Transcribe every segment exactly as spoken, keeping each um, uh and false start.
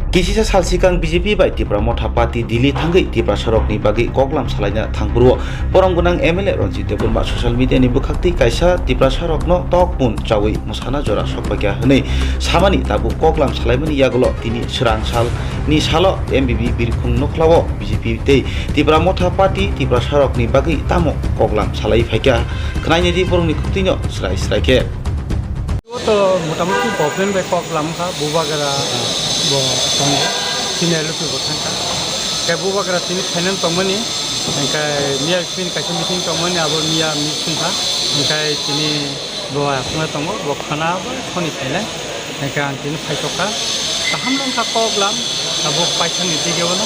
Kisisa sal sikang B J P bai Tipra Motha Party Delhi thangwi Tiprasarokni bagwi koklam salaina thangphuru-o borom gwnang M L A Ranjit Debbarma social media ni bwkhaktwi kaisa Tiprasarokno tok mun chawi mwsana jora sokpaikha hwnwi samani tabuk koklam salaimani yagulo tini swrang sal ni salo M B B Birkhung Nokhlao B J P tei Tipra Motha Party Tiprasarokni bagwi tamo koklam salai phaikha khnainidi borokni khuktwino srai srai khe. O to motamuti government bai kok lam kha, Bubagra bo tongo, senior luku bo thang kha. Khe Bubagra tini finance tongmani, hingkhe miya phin kaisa meeting tongmani, abo miya meeting kha, hingkhe tini bo aswkno tongo, bo khana bo soni phainai, hingkhe ang tini phaikha. Kaham nang kha kok lam, abo paithakni dige bono.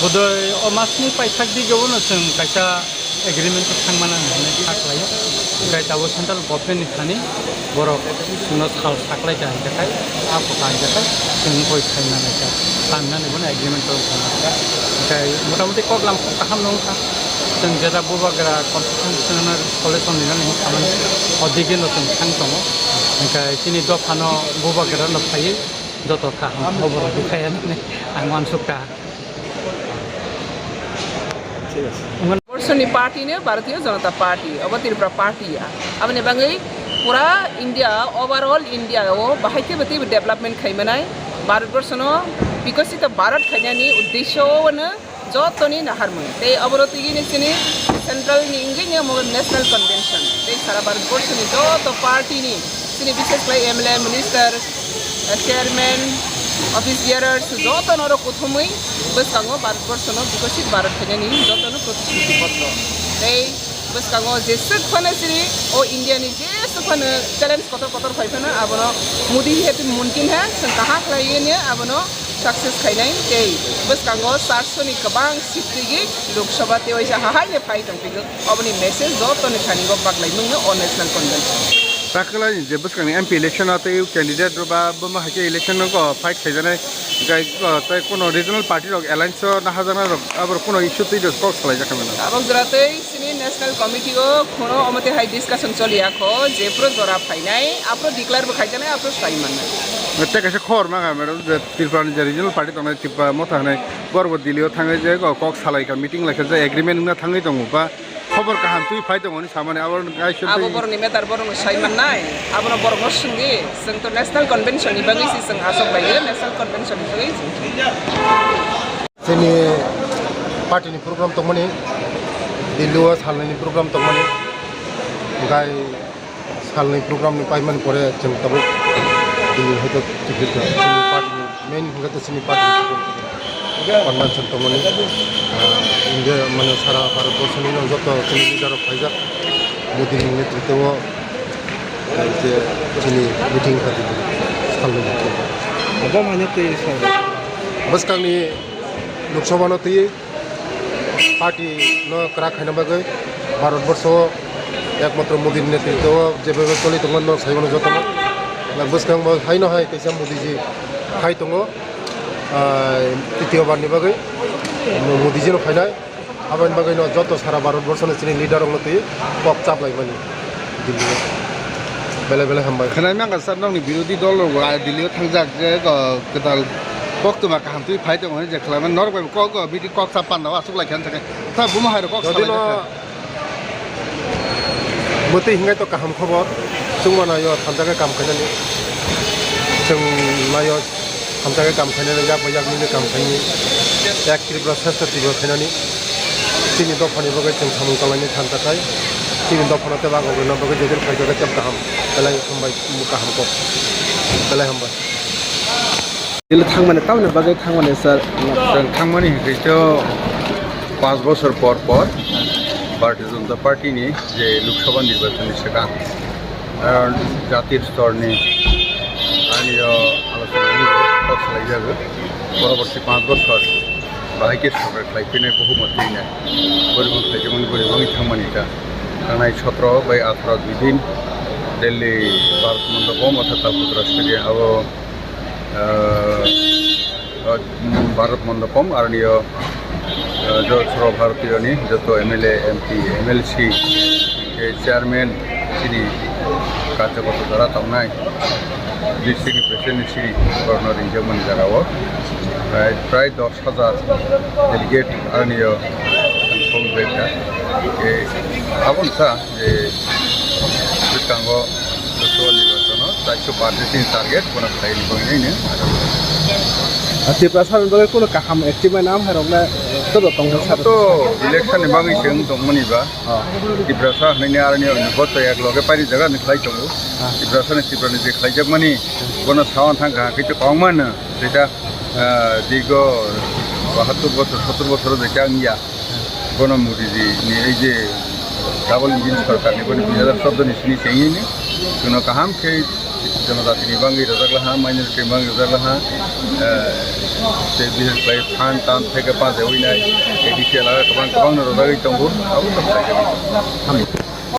Bodoi o masni paithak dige bono chwng kaisa agreement o thangmana hinwi kha khlaio. Hingkhe tabuk central government ni thani borok chwngno sal saklaikha hingkhe khai, a kotha hingkhe khai chwng oi khaimani kha, tangnani bono agreement o wngkha. Hingkhe motamuti kok lam kaham no wngkha. Chwng jeta Bubagra constitutional solution rinani hinwi khamani o digeno chwng thang tongo. Hingkhe chini dophano Bubagra no phaiwi joto kaham khobor rwkha hinwi ang uansukha. Borshoni party no Bharatiya Janata Party, obo Tripura party ya. Aboni bagwi pura India, overall India o bahai khe bwtwi development khaimanai. Bharat Borshono bikosito Bharat khainani uddesho o no jotoni naharmung. Tei obo rw twi ni chini central ni wngwi ni omo national convention. Tei sara Bharat Borshoni joto party ni chini bishes khlai M L A, minister, chairman, office bearers, joto norok kuthumwi bwskango Bharat Borshono bikosit Bharat khainani jotono protishruti potro. Tei bwskango jeswk phano chini o India ni jeswk phano challenge kotor kotor phai phano abono Modi hai mumkin hai chwng kaham khlaiwi abono success khainai. Tei bwskango charso ni kwbang seat twigwi Lok Sabha tei waisa hahaino phai tongphigwi. Oboni message jotoni thani go baglai mungno o national convention. Takhwlai je bwskangni M P election o tei candidate rok ba buma hai khe election no go fight khaijaknai, tei, tei kono regional party rok alliance o naharjaknai rok abo rok kono issue twi rok kok salai jakha mano. Tabok jora tei chini national committee o khono omo tei hai discussion choli ya kho je phuru jora phainai aphuru declare bo khaijaknai aphuru sai mannai. Tei kaisa khobor ma kha madam je Tripura ni je regional party tongnai Tipra Motha hinwi borok bo Delhi o thangwi je kok salai kha meeting lai kha je agreement wngna thangwi tongo ba. Khobor kaham twi phai tongo ni samani abo kaisa abo twi. Borokni matter borokno sai mannai, abono borokno swngdi, chwng to national convention ni bagwi se chwng aswk bai national convention ni bagwi chwng. Chini party ni program tongmani, Delhi o salnwi ni program tongmani, gai salnwi program ni paimani pore chwng tabuk Delhi hai to ticket chini party ni main hwnkhe to chini party ni convention tongmani, ah, India mane sara Bharat borso ni joto chini leader rok phaijak Modi ni netritwo, ah, je chini meeting kha salnwi. Bwskangni Lok Sabha no twi party no kwrak khaina bagwi Bharat borso o ekmatro Modi ni netritwo o jebabe choli tongo no sai mano jotono. Bwskango haino hai kaisa Modi ji hai tongo, ah, titiyo bar ni bagwi Modi ji no phainai. Aboni bagwi no joto sara Bharat borso ni chini leader rok no twi kok chaplai mani. Delhi o. Belai belai hambai. Khwnai mangkha sir, nokni birodhi dol rok bo Delhi o thangjak je, o, kwtal koktwma kaham twi phai tongo hinwi je khlaimani. Norok bai bo kok, o, meeting kok sa panda o aswk lai kha hinwi sakhe. Tha bumo hai rok kok salai jakha. Mwtwi hingai to kaham khobor. Chwng mano yo thansa khe kam khainani. Chwng nayo thansa khe kam khainani, yak bai yak nini kam khaini. Ek Tripura, Shrestha Tripura khainani. Chini dophani bagwi chwng samung tanglaini thansa khai. Chini dophano tei bagwi rwna bagwi jedin phaikha khe tei kaham. Belai hambai, kaham kok. Belai hambai. Delhi thangmani, tamoni bagwi thangmani, sir? Chwng thangmani hinkhe to panch bosor por por Bharatiya Janata Party ni je Lok Sabha nirbachon ni swkang, ah, jati stor ni ani o alochona ni kok salai jago. Poroborti panch bosor bahai khe sorkar khlai phinai, bohumot twi nai. Boribong khlai jemon boribong thangmani ta. Thangnai sotro bai atharo dui din Delhi Bharat Mandapam orthat Talputra Stadium abo ah, ah, Bharat Mandapam, aroni o, ah, jo-, Sarva Bharatiyo ni joto M L A, M P, M L C, eh, chairman, chini karyakarta jara tongnai. District ni president ni siri borno ringjak mani jaga o prai prai dos hajar delegate ani o song beka. E abon sa je bwskango Lokto nirbachono chairso party ni target bono khlai ni bagwi nai. Tiprasa ni bagwi kuno kaham achievement am hai rok na to tong sa to election ni bagwi se wng tong mani ba. Tiprasa hwnwi ni aroni oni boto ek loge pairi jaga ni khlai tongo. Tiprasa ni Tripura ni je khlai jak mani bono sawan thang kaham khe to kong mano. Jeta dirgo bahattur bosor sottur bosor jeta wngya. Bono Modi ji ni ei je double engine sorkar ni boni dui hajar chordo ni sini chengini kuno kaham khe jonojati ni bangwi rojak laha, minority ni bangwi rojak laha, tei bihik bai phan tan theke pajewi nai, A D C elaga kwbang kwbang no rojagwi tongo, abo to khlai jagwi tongo.